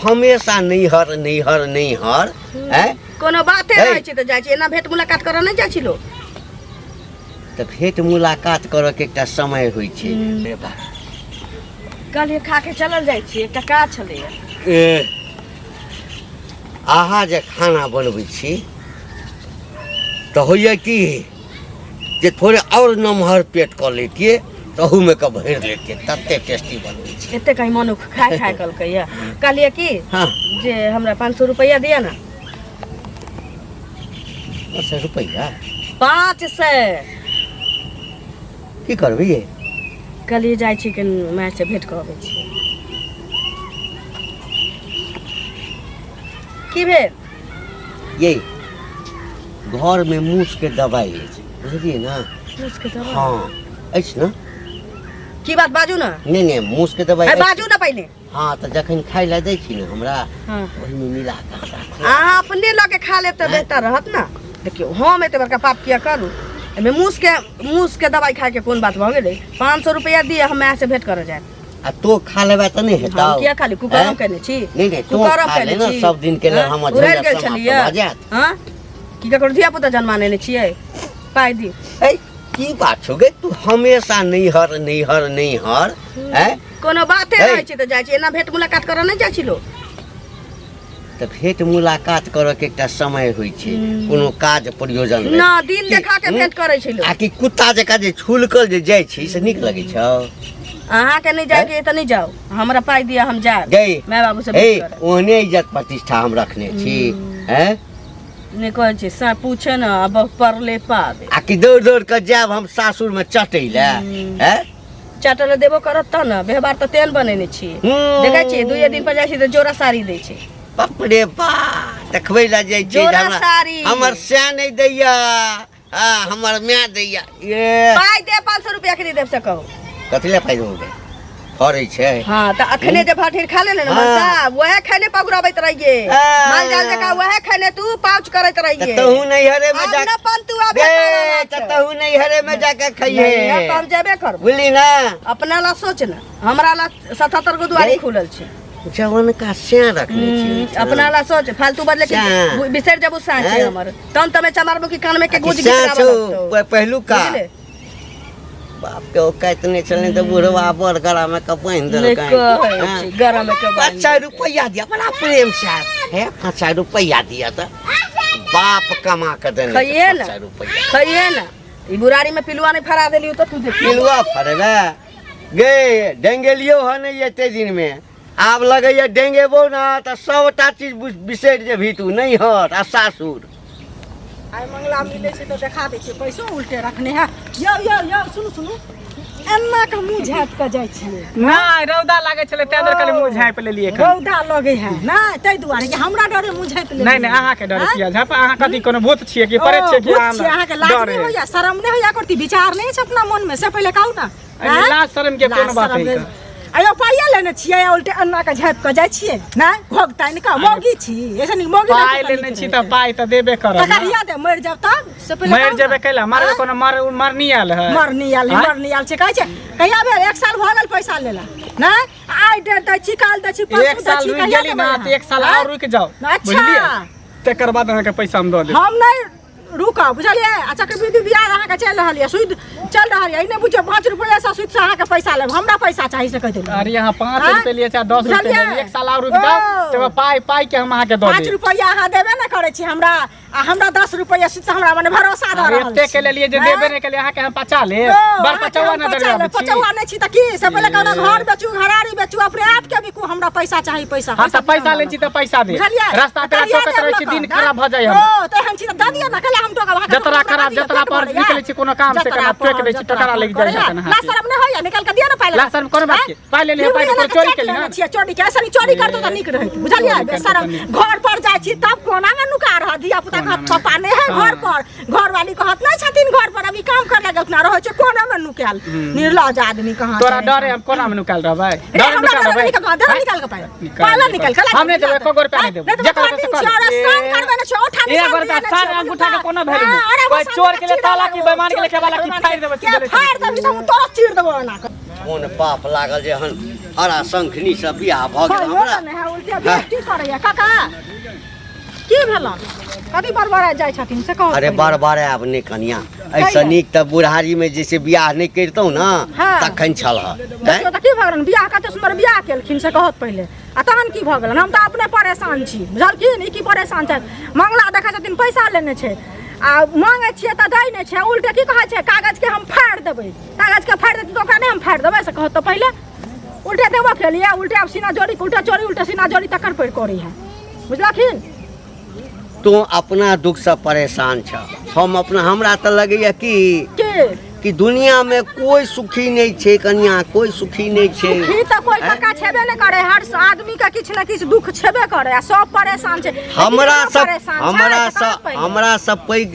हमेशा नैहर नैहर नैहर हैं। कोनो बाते हे। रहै छै तऽ जाइ छी, एना भेंट मुलाकात करऽ नहि जाइ छी लोक। तऽ भेंट मुलाकात करऽ के एकटा समय होइ छै। रे बा। कहलियै खा के चलल जाइ छी, एकटा काज छलैया। ए, अहाँ जे खाना बनबै छी तऽ होइए की जे थोड़े आओर नमहर पेट कऽ लैतियै, तहूमे के भरि लैतियै, तते टेस्टी बनबै छी। एते कहीं मनुख खाय खाय कहलकैया। कहलियै की हाँ। जे हमरा 500 रुपैआ दिअ ने। 500 रुपैआ? 500। की करबै ये? कहलियै जाइ छी कनि माय से भेंट कऽ अबै छी। की भेल? ये घरमे मूसके दवाइ अछि, बुझलियै ने? मूसके दवाइ? हाँ अछि ने। की बात बाजू ने। नहि नहि, मूसके दवाइ है, अछि। बाजू ने पहिले। हाँ, तऽ जखन खाय लए दै छी ने हमरा, हाँ। ओहिमे मिला कऽ हमरा खुआ। अहाँ अपने लऽ के खा लेब तऽ हैं? बेहतर रहत ने। देखियौ, हम एते बड़का पाप किया करू? एहिमे मूसके दवाइ खायके कोन बात भऽ गेलै? 500 रुपैआ दिअ, हम मायसँ भेंट करऽ जायब। आ तो खा लेबे तऽ नहि हेतौ? हम किया खाली कुकरम हैं? केने छी? नहि नहि, तो कुकरम खा केने ले ने, छी? सब दिन के लेल हैं? हमर उड़ैल झंझट गेल समाप्त छलियै? भऽ जायत। हाँ? की ककरो धिया पुता जन्मा नेने छियै? पाइ दी। ए, की बात छौ गे? तू हमेशा नैहर नैहर नैहर हैं? कोनो बाते हे। रहै छै तऽ जाइ छी, एना भेंट मुलाकात करऽ नहि जाइ छी लोक। तऽ भेंट मुलाकात करऽ के एकटा समय होइ छै, कोनो काज प्रयोजन रहै। ना, दिन देखा के भेंट करै छै लोक। आ कि कुत्ता जकाँ जे छुलकल जे जाइ छी से नीक लगै छौ? अहाँके नहि जायके तऽ नहि जाउ, हमरा पाइ दिअ, हम जायब गई माय बाबू से हे भेंट करब। ओहने इज्जत प्रतिष्ठा हम रखने छी हैं? नहि कहै छै सा पूछे न अब परले पाबे। आ कि दौड़ दौड़ कऽ जायब हम सासुर में चटै लए हैं? चटल देबो करत तब ने, व्यवहार तऽ तेहन बनेने छी। देखै छियै, दुइये दिन पर जाइ छी तऽ जोड़ा साड़ी दै छै। बाप रे बा, देखबै लए जाइ छी जोड़ा साड़ी। हमर सैं नहि दैया, आ हमर माय दैया। ये पाइ दे, 500 रुपया के देब से कहू। कथी लए पाइ देबो गे? फड़ै छै। हाँ, तऽ अखने जे भठेर खा लेने ने हाँ। मनसा, वएह खैने पगुराबैत रहिए। हाँ। माल जाल जकाँ वएह खैने तू पाउच करैत रहिए। तऽ तहू नैहरे में आब जा न पंतु आबे गे, करऽ तऽ छै। तहू नैहरे में जाके खइहे। नैहर तऽ हम जेबे करब। बुझली ना? अपना ला सोच ना, हमरा ला 77 गो दुआरी गई। खुलल छै। जवनका सैं रखने छी ओहिठाम। अपना ला सोच, फालतू बदले के सैं। बिसरि जेबू। साँच छै हैं? हमर तहन तमे चमारबो कि कान में के आ कि गुज सैं गीत गाबऽ छौ लगतौ। पहिलुका। बुझले? बाप के औकात नहि छलनि तऽ बुढ़वा बड़ गला में के बान्हि नहि देलकनि। कहै हाँ। छी, गरम के बान्हि 500 रुपैआ दिअ, बड़ा प्रेम से आयल। हे, 500 रुपैआ दिअ तऽ बाप कमा के देने छै खइहे ने। 500 रुपैआ। खइहे ने, ई बुरारी में पिलुआ नहि फड़ा देलियौ तऽ तू देखी। पिलुआ फड़ेबे गे? डेंगेलियो ह नहि एते दिन में, आब लगैया डेंगेबो ना तऽ सबटा चीज बिसरि जेबही तू, नैहर आ सासुर। आइ मंगला मिलै छै तऽ देखा दै छियै, पैसो उल्टे रखने है। यौ यौ यौ, सुनू सुनू, एना के मुँह झाँपि कऽ जाइ छियै? नहि, रौदा लागै छलै ताहि दुआरे कहलियै मुँह झाँपि लेलियै एखन। रौदा लगै है नहि ताहि दुआरे कि हमरा डरे मुँह झाँपि लेलियै? नहि नहि, अहाँके डरे आँय? किया झाँप? अहाँ कथी कोनो भूत छियै कि पड़ै ओ, छियै कि भूत अहाँ छियै? अहाँके लाज डरे? नहि होइया, शरम नहि होइया, करती विचार नहि छै अपना मनमे, से पहिले कहू ने। एहिमे आँय? लाज शरम के कोनो लाज बात शरम है? के- अयो, पाइए लेने छियै आ उल्टे अन्ना के झाँपि कऽ जाइ छियै? नहि घोघ तानि कऽ मौगी छी, ऐसे नीक मौगी पाइ रहतै तऽ लेने नीक छी रहतै। तऽ पाइ तऽ देबे करब तकर ने। हिया दे, मरि जाब तब से पहिले मरि कहू ने। जेबै कैला? मरबै आँय? कोनो मर मरनी आयल है? मरनी आयल है, आँय? मरनी आयल छै। कहै छै कहिया भेल? एक साल भऽ गेल पैसा लेला नहि, आइ डेट दै छी, काल्हि दै छी, परसू एक दै साल छी, रुकि कहिया गेली देबै ना अहाँ? तऽ एक साल आँय? आओर रुकि जाउ। अच्छा। बुझलियै, तकर बाद अहाँके पैसा हम दऽ देब। हम नहि रुकब, बुझलियै? आ चक्रवृद्धि ब्याज अहाँके चलि रहल यऽ, सूद चलि रहल यऽ। ई नहि बुझियौ 5 रुपैआ से सूद से अहाँके पैसा लेब। हमरा पैसा चाही से कहि देलहुँ। अरे, अहाँ 5 आँय? रुपए लिए चाहे 10 रुपए बुझलियै? लिए, एक साल आओर रुकि जाउ। ओ। तकर बाद पाइ पाइ के हम अहाँके दऽ 5 देब। रुपैआ अहाँ देबे ने करै छी हमरा, आ हमरा 10 रुपैआ सूद से हमरा मने भरोसा दऽ अरे, रहल एते छी। के लेलियै जे आँय? देबे नहि केलियै, अहाँके हम पचा लेब? ओ, बड़ अहाँके पचौआ हम ने पचा डरबै लेब, छी। पचौआ नहि छी तऽ की? से पहिले कहलहुँ घर बेचू, घरारी बेचू, अपने आप के बिकू, हमरा पैसा चाही, पैसा। हाँ, तऽ पैसा दिअ लै छी तऽ पैसा दे। बुझलियै? रास्ता तऽ पेरा कहिया टोकैत देब रहै छी, लऽ दिन कऽ, खराब भऽ जाइ ओ हमर। तेहन छी तऽ दऽ दिअ ने, कैला हम टोकब अहाँके? जतरा टोकब, खराब दिअ, जतरा पेट पर भरैया। निकलै छी कोनो काम से, जतरा केना टोकि दै छी, जतरा टकरा लागि जाइ करैया। छै लाज शरम नहि होइया? निकालि कऽ दिअ ने पाइ लऽ लाज शरम कोनो बात आँय? के? पाइ लेलियै, पाइ लिबड़ी के चोरी एना केली लेने ना? छियै, चोरी के। ऐसे चोरी करतौ तऽ नीक रहैत, बुझलियै? चोरी करतौ बेशरम। तऽ नीक। घर पर जाइ छी तब कोना मे नुका रहत? धिया पुता कहत कोना मे? पापा नहि है घर हाँ। पर, घरवाली कहत नहि छथिन घर पर, अभी काम करे गेलखिन, रहै छै कोना मे नुकायल। निर्लज आदमी कहाँ तोरा छै? डरे हम कोना मे नुकायल रहबै? रे, डरे हमरा नुकायल डरे रहबै? निकाल दे, आँय? निकाल के पाइ। निकाल, पाला निकाल। निकाल, कला हम नहि देबै, एको गो रुपया नहि देबै। नहि जे देबै, करबै से तोहर कर। दिन छियै, साइन करबै ने छै, ओठा एक निशान रुपया दिया ने साइन छियै, अंगूठा के कोनो वैल्यू हाँ, नहि। अरे, कोई वो चोर के लिए साइन ताला की बेईमान के लिए खेवाला की बेईमान फाड़ि देबै के सीधे। फाड़ि देबही तऽ हम तोरा चीर देबो एना कऽ। कोन पाप लागल जे हन हरा शंखनी से बियाह भऽ गेल कहियो हमरा तऽ नहि है उल्टे बेइज्जती करैया काका की भेलन कथी बड़बड़ा जाइ छथिन से कहू अरे पहिले। बार बार आब नहि कनिया एहिसँ कैला? नीक तऽ बुढ़ारी मे जे से बियाह नहि करितहुँ ने हाँ। तखन छल हँ देखियौ तऽ की भऽ गेलन बियाह कते सुन्दर बियाह केलखिन से कहत पहिले आ तहन की भऽ गेलन हम तऽ अपने परेशान छी बुझलखिन ई की परेशान छै मंगला देखै छथिन पैसा लेने छै आ मांगै छियै तऽ दै नहि छै उल्टे की कहै छै कागजके हम फाड़ि देबै कागजके फाड़ि देतै तऽ ओकरा नहि हम फाड़ि देबै से कहत तऽ पहिले उल्टे देबो केलियै उल्टे आब सीना जोड़ी उल्टे चोरी उल्टे सीना जोड़ी तकर पर करै है बुझलखिन तू अपना दुखसँ परेशान छ हम अपना हमरा तऽ लगैया कि के कि दुनिया में कोई सुखी नहीं छै कनिया कोई सुखी नहीं छै सुखी तऽ कोई काका छेबे नहि करे हर आदमी के किछु ने किछु दुख छेबे करे आ सब परेशान छै हमरा लेकिन सब परेशान छै, हमरा तऽ कहाँ सब पहिले? हमरा सब पैघ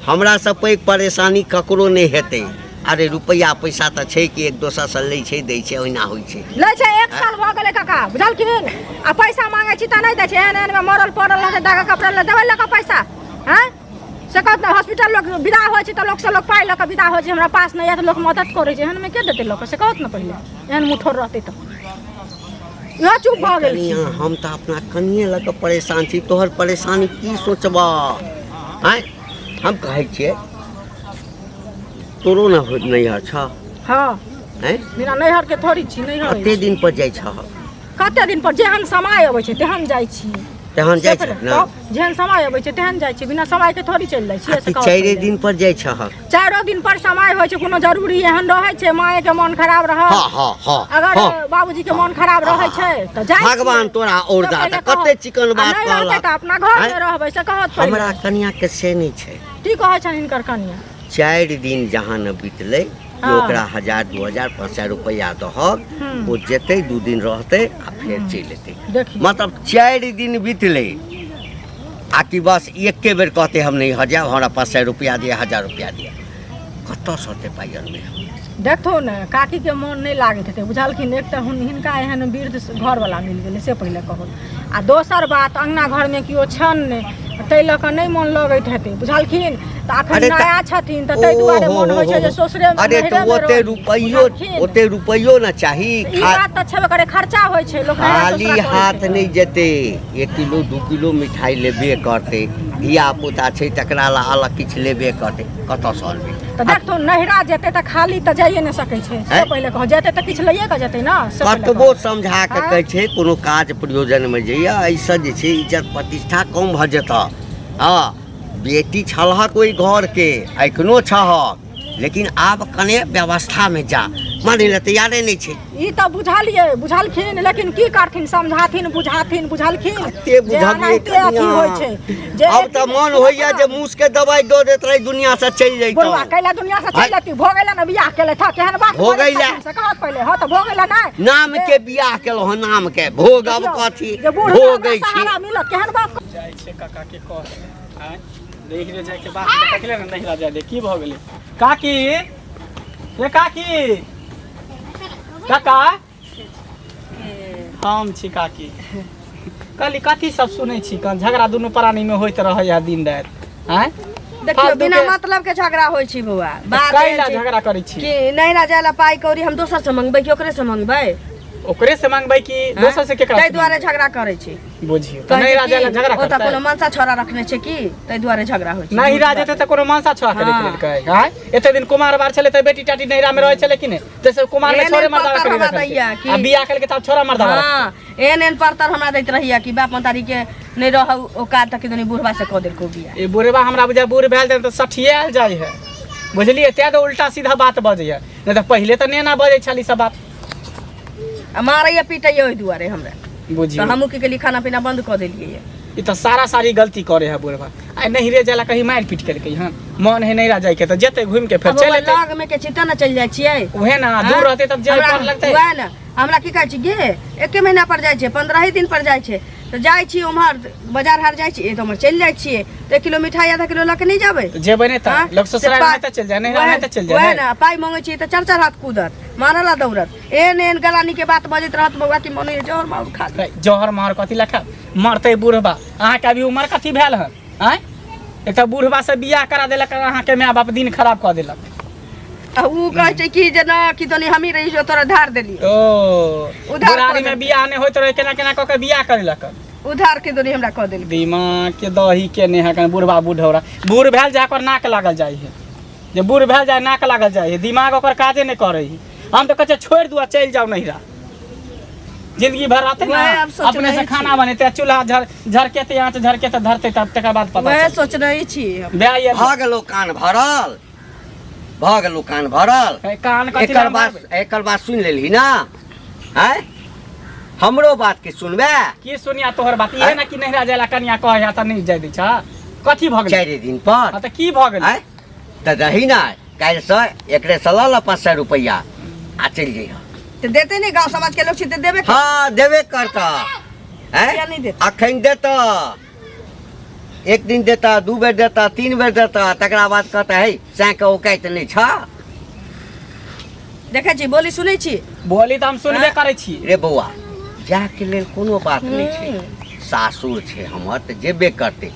हमरा सब पैघ परेशानी ककरो नहि हेतै अरे रुपैआ पैसा तऽ छै कि एक दोसरसँ लै छै दै छै ओहिना होइ छै लै छै एक साल भऽ गेलै काका बुझलखिन आ पैसा मांगै छी तऽ नहि दै छै एहन एहनमे मरल पड़ल रहतै दागा कपड़ा लए देबै लऽ कऽ पैसा हँ से कहत ने हॉस्पिटल लोक विदा होइ छै तऽ लोकसँ लोक पाइ लऽ कऽ विदा होइ छै हमरा पास नहि यऽ तऽ लोक मदद करै छै एहनमे के देतै लऽ कऽ से कहत ने पहिले एहन मुठोर रहतै तऽ इहो चुप भऽ गेल कनिया हम तऽ अपना कनिये लऽ कऽ परेशान छी तोहर परेशानी की सोचबह आँय हम कहै छियै तोरो ने नैहर छह हँ आँय बिना नैहर के थोड़ी छी नैहर कते दिन पर जाइ छह कते दिन पर जेहन समय अबै छै तेहन जाइ छी तेहन जाइ से छह पहिले ने तब जेहन समय अबै छै तेहन जाइ छी बिना समय के थोड़ी चलि जाइ छियै आ से कि कहू चारिए पहिले। दिन पर जाइ छह चारिो दिन पर समय होइ छै कोनो जरूरी एहन रहै छै माए के मन खराब रहल हँ हँ हँ अगर हँ बाबूजी के मन खराब रहै छै तऽ जाइ छियै। भगवान तोरा और से दाता पहिले कहत। कते चिकन आ बात नहि रहतै कहलक तऽ अपना घर मे आँय? रहबै से कहत पहिले। हमरा कनिया के से नहि छै की कहै छनि हिनकर कनिया चारि दिन जहाँ ने बीतलै कि हँ। ओकरा 1000 2000 500 रुपैआ दहक हूँ। ओ जेतै 2 दिन रहतै आ फेर चलि एतै देखियौ मतलब 4 दिन बीतलै आ कि बस एके बेर कहतै हम नहि जायब हमरा 500 रुपैआ दिअ 1000 रुपैआ दिअ कतऽसँ ओते पाइ अनबै हम देखथौ ने काकीके मोन नहि लागैत हेतै बुझलखिन एक तऽ हिनका एहन वृद्ध घरवला मिल गेलै से पहिले कहू आ दोसर बात अङ्गना घरमे केओ छनि नहि ताहि लऽ कऽ नहि मोन लगैत हेतै बुझलखिन तऽ अखन अरे तऽ- नया छथिन तऽ ताहि दुआरे मोन होइ छै जे ससुरे अरे तऽ ओते रुपैयो ओते रुपैयो ने चाही ई बात तऽ छेबे करे खर्चा होइ छै लोक नया खाली ससुरा करै हाथ छै। नहि जेतै 1 किलो 2 किलो मिठाइ लेबे करतै धिया पुता छै तकरा लए अलग किछु लेबे करतै कतऽसँ अनबै तऽ देखथुन नैहरा जेतै तऽ खाली तऽ जाइए नहि सकै छै से हैं? पहिले कहू जेतै तऽ किछु लैए कऽ जेतै ने से पहिले कतबो कहू। समझा कऽ हाँ? कहै छै कोनो काज प्रयोजनमे जइए एहिसँ जे छै इज्जत प्रतिष्ठा कम भऽ जेतऽ हँ बेटी छलहक ओहि घरके एखनो छहक लेकिन आब कने व्यवस्थामे जा मानै लए तैयारे नहि छै ई तऽ बुझलियै बुझलखिन लेकिन की करथिन समझाथिन बुझाथिन बुझलखिन कते जे बुझलियै एनाहिते अथी कनिया। होइ छै जे आब तऽ मन होइया जे मूस के दवाई दऽ देत रही दुनिया से चलि बुढ़वा जैतहुँ कैला दुनिया से चलि जैती भऽ गेलै ने बियाह केलथि हँ केहन बात भऽ बजै गेलै। छथिन से कहत पहिले हँ तऽ भऽ गेलै नहि नाम के बियाह केलहुँ हँ नाम के भोग अब कथी जे बूढ़ भोगै छी सहारा मिलत केहन बात जाइ छै काका के कह आँय नैहरे जाइके बात देखले ने नैहरा जाय दे की भऽ गेलै काकी हे काकी काका हम छी काकी कहली कथी सब सुनै छी कन झगड़ा दुनू प्राणीमे होइत रहैया दिन राति आँय देखियौ फालतू बिना के- मतलब के झगड़ा होइ छै बौआ बात कैला एहन छै झगड़ा करै छी कि नैहरा जाय ला पाइ कौड़ी हम दोसर से मंगबै कि ओकरे से मंगबै ओकरे से मांगबै कि दोसर से केकरा ताहि से दुआरे झगड़ा करै छै मांगबै? बुझियौ तऽ कहै नहि छै राजा कि लए झगड़ा ओतऽ करतै कोनो मनसा छोड़ा रखने छै की ताहि दुआरे झगड़ा होइ छै नहीं राजा तऽ कोनो मनसा छोड़ा के हाँ। रखि लेलकै आँय एते दिन कुमार बार छलै तऽ बेटी टाटी नैहरा मे रहै छलै कि नहि जैसे कुमार मे एहन छोड़े एहन मर्दावा पत्थर करी हमरा रखलकै दैया कि- आ बियाह केलकै तऽ आब छोड़ा मर्दावा रखतै। हाँ एहन एहन परतर हमरा दैत रहिया कि बाप मतारी के नहि रहौ औकात तक दुनी बुढ़वा से कऽ देलकौ बियाह ई बुढ़बा हमरा बुझाय बूढ़ भेल तऽ सठियायल जाइ है बुझलियै तैं तऽ उल्टा सीधा बात बजैया नहि तऽ पहिले तऽ नेना बजै छल ई सब बात आ मारैया पीटैया ओहि दुआरे हमरा बुझियौ तऽ हमहूँ की केलियै खाना पीना बंद कऽ देलियै ई तऽ सारा सारी गलती करे है बुढ़बा आइ नहिरे जाला कहीं मारि पीट केलकै हन मन है नहिरा जाइके तऽ जेतै घुमि के फेर आब चलि ओकर एतै लग मे के छी तऽ ने चलि जाइ छियै उहे ना दूर आँय? रहतै तब जाय हमरा- पर लगतै वएह ने हमरा की कहै छी गे एके महीना पर जाइ छै 15 ही दिन पर जाइ छै तऽ जाइ छी उम्हर बाजार हाट जाइ छी तऽ उम्हर चलि जाइ छियै तऽ 1 किलो मिठाई आधा किलो लऽ के नहि जेबै तऽ जेबै नहि तऽ आँय? लोग ससुराल से नहि तऽ चलि जाय नहिरा नहि तऽ चलि जाय वएह नहि। ने पाइ मंगै छियै तऽ चारि चारि हाथ कूदत मारऽ ला दौड़त एहन एहन गलानी के बात बजैत रहत बौआ कि मन होइए जहर माहुर खा ली। रे, जहर मार कथी लखा मरतै बुढ़बा अहाँके अभी उमर कथी भेल हन आँय एक तऽ बुढ़बा से बियाह करा देलक अहाँके माय बाप दिन खराब कऽ देलक आ ऊ कहै छै कि जे ना कि तनी हमही रही जो तोरा धार देली। ओ उधार बुढ़ारी कऽ में बियाह नहि होइत रहे, केना केना कऽ के बियाह करेलक। उधार के दुनी हमरा कऽ देलकै। दिमाग के दही के नेहा कन बुढ़बा बुढ़ौरा बूढ़ भेल जाय ओकर नाक लागल जाइ है, जे बूढ़ भेल जाय नाक लागल जाइ है, दिमाग ओकर काजे नहि करै है। हम तऽ कहै छियै छोड़ि दू आ चलि जाउ नैहरा, जिंदगी भर रहतै ने। वएह आब सोच अपने से रहै खाना छी। बनेतै, चूल्हा झर झरकेतै, आँच झरकेतै, धरतै, तब तकर बाद पता वएह चलतै। सोच रहै छी हम। भए गेल। भऽ गेलौ कान भरल, भऽ गेलौ कान भरल। ए, कान कथी एकर लए बात मारबै? एकर बात सुनि लेलही ना? आँय, हमरो बात के सुनबे? की सुनिया तोहर बात? इहे ना कि नैहरा जाय ला कनिया कहै है तऽ नहि जाय दै छ, कथी भऽ गेलै? 4 दिन पर। हाँ तऽ की भऽ गेलै? आँय, तऽ रही ना, काल्हिसँ एकरेसँ लऽ लऽ 500 रुपैआ आ चलि जइह। तऽ देतै नहि, गाँव समाज के लोक छै तऽ देबे करतै। हाँ देबे करतऽ। आँय, किया नहि देतै? अखन देतऽ, एक दिन देता, 2 बेर देता, 3 बेर देता, तकरा बाद कहता है सैके औकाइत नहि छ। देखै छी बोली सुनै छी? बोली तऽ हम सुनबे करै छी। रे बौआ, जायके लेल कोनो बात नहि छै, सासुर छै हमर तऽ जेबे करतै।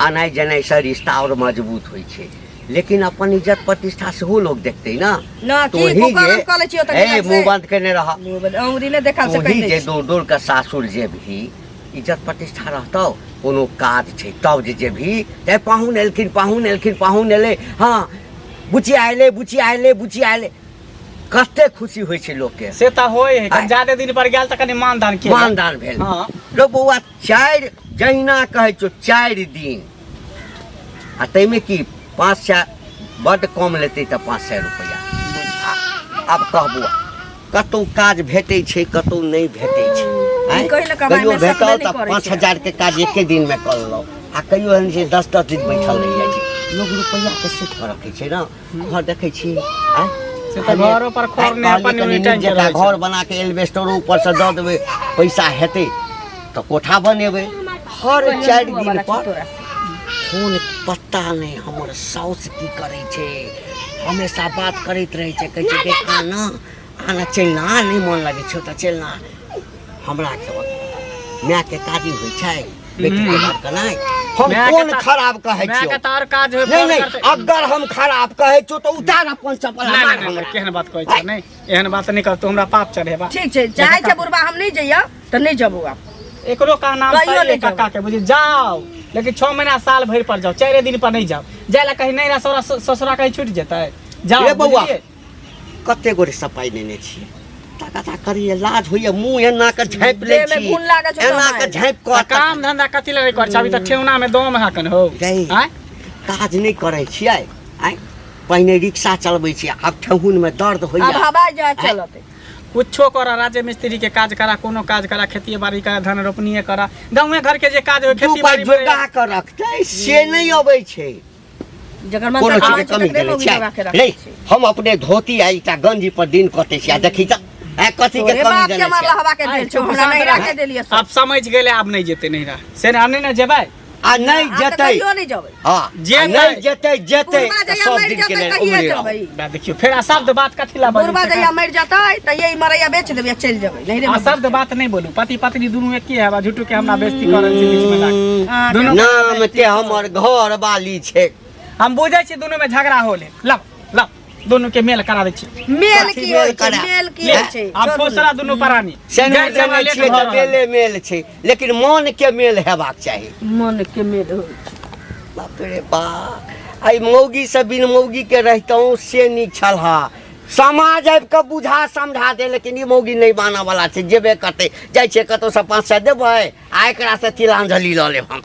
आनाइ जेनाइसँ रिश्ता आओर मजबूत होइ छै, लेकिन अपन इज्जत प्रतिष्ठा सेहो लोक देखतै ना। ना, की तोही कुकर्म जे कऽ लै छी ओतऽ ए गेलासँ? मुँह बंद केने रह। मुँह बंद, अंगुरी नहि देखाल से तोही कहि दै जे छी। दौड़ दौड़ कऽ सासुर जेबही, इज्जत प्रतिष्ठा रहतौ, कोनो काज छै तब जे जेबही। ते पाहुन एलखिन, पाहुन एलखिन, पाहुन एलै, हाँ बुचिया एलै, बुचिया एलै, बुचिया एलै, कते खुशी होइ छै लोकके। से तऽ होइ है, कनि आँय? जादे दिन पर गेल तऽ कनि मानदान के मानदान भेल। हाँ। रो बौआ, 4 जहिना कहै छौ 4 दिन, आ ताहिमे की 500 बड्ड कम लेतै तऽ 500 रुपैआ। आब कह बौआ, कतहु काज भेटै छै, कतहु नहि भेटै छै। आँय? कहि ने कमाइ कहियो मे सकबे भेटल नहि तऽ करै पाँच छै। हजार के काज एके दिनमे कऽ लेलहुँ, आ कहियो एहन छै 10-10 दिन बैठल रहि जाइ छै। लोक रुपैआके सेट कऽ रखै छै ने। घर देखै छी आँय? से तऽ घरो पर खर नहि आँय, अपन कहलियै कनि टाइम नीक के जकाँ रहै छै। घर बना के एल्बेस्टरो ऊपरसँ दऽ देबै, पैसा हेतै तऽ कोठा बनेबै। हर 4 दिन पर तोरा से। फोन पत्ता नहि हमर साउस की करै छै, हमेशा बात करैत रहै छै, कहै छै गे आना आना चलि ना, नहि मन लगै छौ तऽ चलि ना। हमरा के मायके काजी होइ छै बेटीके बात केनाइ? हम मायके कोन तऽ- खराब कहै मायके छियौ? तऽ आओर काज होइ नहि फोन नहि, करतै। अगर हम खराब कहै छियौ तऽ उतार अपन चप्पल आ नहि मार नहि, हमरा। नहि, केहन बात कहै छै? नहि, एहन बात नहि कर, तू हमरा पाप चढ़ेबा। ठीक छै, चाहै छै बुढ़बा हम नहि जइयौ तऽ नहि जबौ आब। एकरो का नाम कहियो सही है नहि जाउ। काका के बुझी जाओ, लेकिन 6 महीना साल भरि पर जाओ, 4 दिन पर नहीं जाओ। जाय ला कहीं नहीं रहा, ससुरा कहीं छूट जेतै, जाओ। रे बौआ। बुझलियै? कते गोरे सफाइ नेने छियै, ताका ता करिए, लाज होइए, मुँह एना के झाँपि लै देह में छी, खून लागल छौ एना तऽ के झाँपि कऽ तऽ काम धंधा कथी लए नहि करै छै? अभी तऽ ठेहुना में दम है कन हो। गई। आँय? काज नहि करै छियै? आँय, पहिने रिक्शा चलबै छियै, आब ठेहुन में दर्द आब होइए। हवाई जहाज चलतै। कुछो करा, राज्य मिस्त्री के काज करा, कोनो काज करा, खेती बाड़ी करा, धन रोपनीये करा, गाँवे घर के जे काज होइ दू खेती पाइ बाड़ी में। जोगा कऽ रखतै से नहि अबै छै। जकर मन कोनो से चीजके खाबै छै कमी तकरे देने मौगी छियै जोगा के रे? रखै छै। हम अपने धोती आ एकटा गंजी पर दिन कटै छी, आ देखी तऽ आ कथी के तोरे कमी बाप के देने मारला छियै? हवा के आइ देल छौ, चुप हमरा शांत नहीं रह। राखे देलियै सब। आब समझ गेलै, आब नहि जेतै नैहरा से, ने नहि ने जेबै। आ नहि आब तऽ जेतै। कहियो नहि जेबै। हाँ, जेतै। आ नहि जेतै, जेतै बुढ़बा तऽ जहिया सब मरि दिन के जेतै लेल तहिये उमरे रहू। जेबै। बा देखियौ फेर अशब्द बात कथी ला बजै बुढ़बा छै? जहिया मरि जेतै तहिये ई मरैया बेच देबै आ चलि जेबै नैहरे में। अशब्द बात नहि बोलू, पति पत्नी दुनू एके है, झूठू के हमरा बेइज्जती कर रहल छी बीच में लाके। अहाँके दुनू नाम के हमर घर वाली छै। हम बुझै छी दुनू में झगड़ा होले, लव लव दुनू के मेल करा दै छी। मेल कथी की मेल होइ छै? करा? मेल की ले, होइ छै? आब छोड़ू खुश रह दुनू प्राणी। सेनुर जाइ छै, हमरा देने लेट छियै भऽ तऽ रहल। मेले मेल छै, लेकिन मन के मेल हेबाक चाही। मन के मेल होइ छै। बाप रे बाप, एहि मौगी से बिन मौगी के रहितहुँ से नीक छल। हा समाज आबि कऽ बुझा समझा दे, लेकिन ई मौगी नहि मानऽ वाला छै, जेबे करतै। जाइ छियै कतहुसँ 500 देबै आ एकरासँ तिलांजलि लऽ लेब हम।